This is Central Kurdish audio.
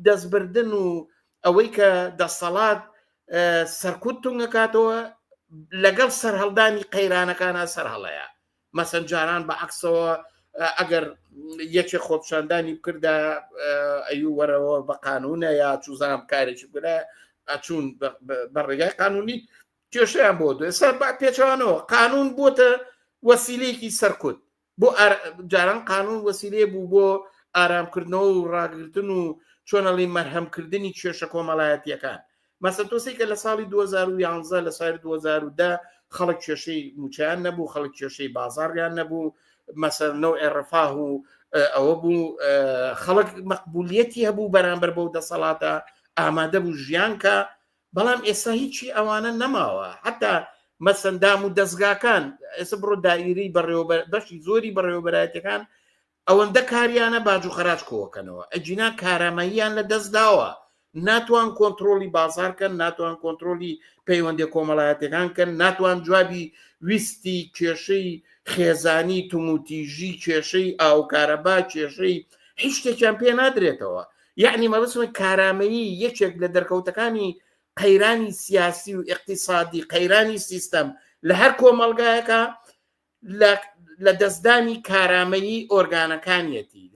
دەستبردن و ئەوەی کە دەسەڵات سەرکوت تونگەکاتەوە لەگەڵ سەرهەڵدانی قەیرانەکانە سەرهەڵەیە مەسەن جاران بە عکسەوە ئەگەر یەکێ خۆپشاندانی بکردا ئەیو وەرەوە بە قانونە یا چوزانم کارێکی بکرا ئەچوون بە ڕێگای قانونی کێشیان بۆ دوێ سەر بە پێچوانەوە قانون بۆتە وەسیلەیەکی سەرکوت بۆ جاران قانون وەسیلەیە بوو بۆ ئارامکردنەوە و ڕاگرتن و چۆنەڵی مەرهەمکردنی کێشە کۆمەڵایەتیەکان مەسەن تۆ سەیکە لە ساڵی 2011 لە ساڵی 2010 خەڵک کێشەی موچەیان نەبوو خەڵک کێشەی بازاڕیان نەبوو مەسەر نەوعێ ڕفاه و ئەوە بوو خەڵک مەقبولیەتی هەبوو بەرامبەر بەو دەسەڵاتە ئامادە بوو ژیان کە بەڵام ئێستا هیچی ئەوانە نەماوە حتا مەسەندام و دەستگاکان ئێستا بڕۆ دایری بەڕێوەبەر بەشی زۆری بەڕێوەبەرایەتەکان ئەوەندە کاریانە باج و خەراج کۆکەنەوە ئەگینا کارامەییان لە دەست داوە ناتوان کۆنترۆڵی بازار کەن ناتوان کۆنترۆلی پەیوەندی کۆمەڵایەتەکان کەن ناتوان جوابی ویستی کێشەی خێزانی توموتیژی کێشەی ئاوکارەبا کێشەی هیچ شتێکیان پێ نادرێتەوە یعنی مەبەستمە کارامەیی یەکێک لە دەرکەوتەکانی قەیرانی سیاسی و اقتصادی قەیرانی سیستەم لە هەر کۆمەڵگایەکە لە دەستدانی کارامەیی ئۆرگانەکانیەتی.